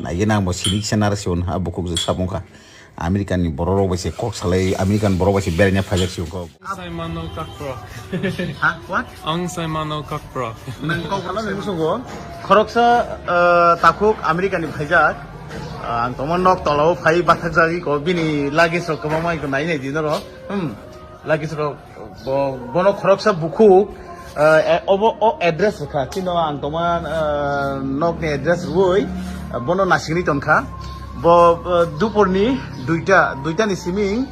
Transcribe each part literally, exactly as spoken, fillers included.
Nai ye nang bo sinik se nara se on ha bukhuk je sabung kha. America ni borok rok bai se kok salai, American borok bai se beraina phaijak se ongkha. Ang Simon Kakpro. Ha? What? Ang Simon Kakpro. Nang kok bala ni musugo. Khoroksa, eh, takhuk America ni phaijak. Ah, ang tongma nok tola o phai bathak jagwi ko bini luggage rok kwbangma ko nai nai di noro. Hmm. Luggage rok bo, bono khoroksa bukhuk, eh, obo o address rwkha. Chino ang tongma, eh, nok ni address rwi, eh, bono nasingni tongkha. Bo, eh, dupor ni duita, duita ni siming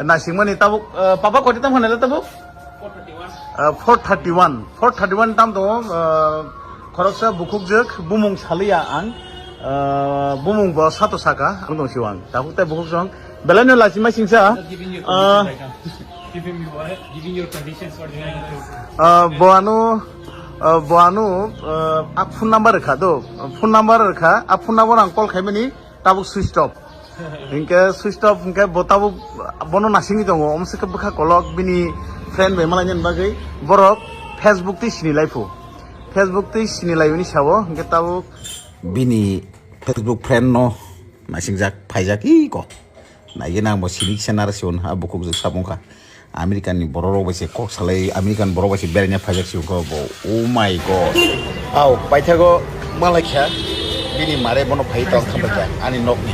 nasingmani tabuk, eh, papa koti tam hanai le tabuk? Eh, four thirty one. Four thirty one tam tongo, eh, khoroksa bukhuk jwk bumung saliya ang, eh, bumung bo sato saka ang tong siwang. Tabuk tai bukhuk song. Belai no lachima singsa. Giving you, ah, giving you what? Giving your conditions for joining the group. Ah, bo ano, ah, bo ano, ah, a phone number rwkha do. Phone number rwkha, a phone number ang call khaimani, tabuk switch off. Hinkhe switch off hinkhe bo tabuk bono nasingwi tongo. Omse khe bwkha kolok bini friend bai malai nani bagwi borok Facebook twi sinilai phu. Facebook twi sinilai uni sao hinkhe tabuk bini Facebook friend no nasingjak phaijak iko. Nai ye nang bo sinik se nara se on ha bukhuk je sabung kha. America ni borok rok bai se kok salai, American borok bai se beraina phaijak se ongkha bo. Oh my God. Au, paithago malai kha. Bini mare bono phai tong kha bai kha ani nok ni.